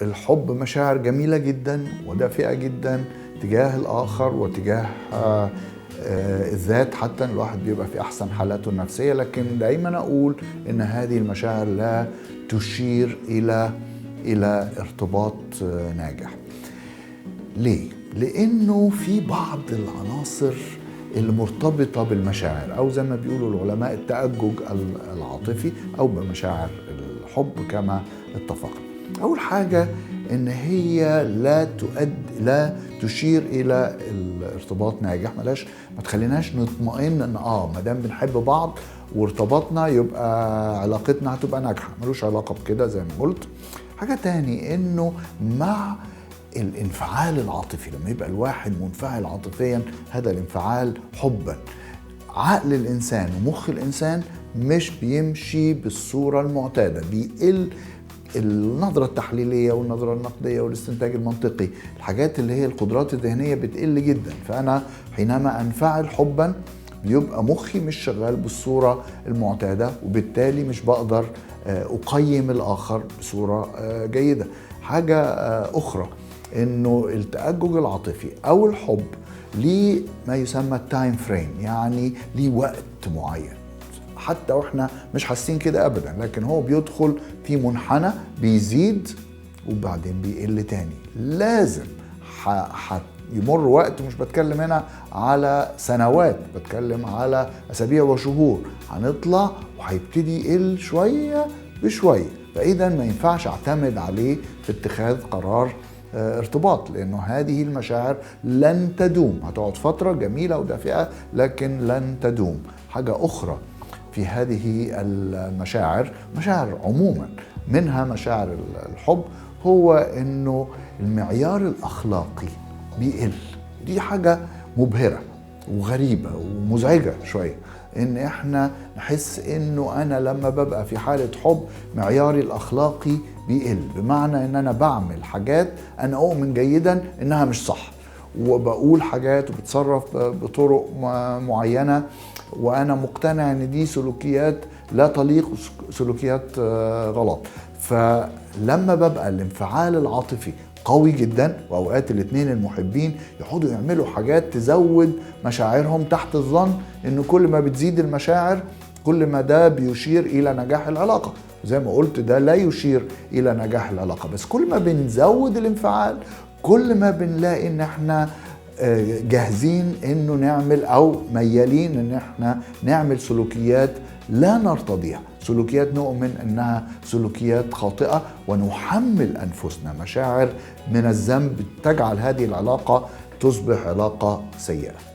الحب مشاعر جميلة جدا ودافئة جدا تجاه الآخر وتجاه الذات، حتى الواحد بيبقى في أحسن حالاته النفسية، لكن دايما أقول إن هذه المشاعر لا تشير إلى ارتباط ناجح. ليه؟ لأنه في بعض العناصر المرتبطة بالمشاعر، أو زي ما بيقولوا العلماء التأجج العاطفي أو بمشاعر الحب كما اتفقنا. أول حاجة إن هي لا تشير إلى الارتباط ناجح، ما تخليناش نطمئن إن ما دام بنحب بعض وارتبطنا يبقى علاقتنا هتبقى ناجحة، ملوش علاقة بكده زي ما قلت. حاجة تاني إنه مع الانفعال العاطفي، لما يبقى الواحد منفعل عاطفيا، هذا الانفعال حبا، عقل الإنسان ومخ الإنسان مش بيمشي بالصورة المعتادة، بيقل النظرة التحليلية والنظرة النقدية والاستنتاج المنطقي، الحاجات اللي هي القدرات الذهنية بتقل جدا. فأنا حينما أنفعل حبا بيبقى مخي مش شغال بالصورة المعتادة، وبالتالي مش بقدر أقيم الآخر بصورة جيدة. حاجة أخرى إنه التأجج العاطفي أو الحب ليه ما يسمى ال time frame، يعني ليه وقت معين، حتى واحنا مش حاسين كده ابدا، لكن هو بيدخل في منحنى بيزيد وبعدين بيقل تاني. لازم يمر وقت، مش بتكلم هنا على سنوات، بتكلم على اسابيع وشهور، هنطلع وهيبتدي يقل شوية بشوية. فاذا ما ينفعش اعتمد عليه في اتخاذ قرار ارتباط، لانه هذه المشاعر لن تدوم، هتقعد فترة جميلة ودافئة لكن لن تدوم. حاجة اخرى في هذه المشاعر، مشاعر عموما منها مشاعر الحب، هو انه المعيار الاخلاقي بيقل. دي حاجة مبهرة وغريبة ومزعجة شوية، ان احنا نحس انه انا لما ببقى في حالة حب معياري الاخلاقي بيقل، بمعنى ان انا بعمل حاجات انا اؤمن جيدا انها مش صح، وبقول حاجات وبتصرف بطرق معينة وانا مقتنع ان دي سلوكيات لا تليق وسلوكيات غلط. فلما ببقى الانفعال العاطفي قوي جدا، واوقات الاثنين المحبين يقعدوا يعملوا حاجات تزود مشاعرهم تحت الظن ان كل ما بتزيد المشاعر كل ما ده بيشير الى نجاح العلاقة. زي ما قلت ده لا يشير الى نجاح العلاقة، بس كل ما بنزود الانفعال كل ما بنلاقي ان احنا جاهزين انه نعمل او ميالين ان احنا نعمل سلوكيات لا نرتضيها، سلوكيات نؤمن انها سلوكيات خاطئة، ونحمل انفسنا مشاعر من الذنب تجعل هذه العلاقة تصبح علاقة سيئة.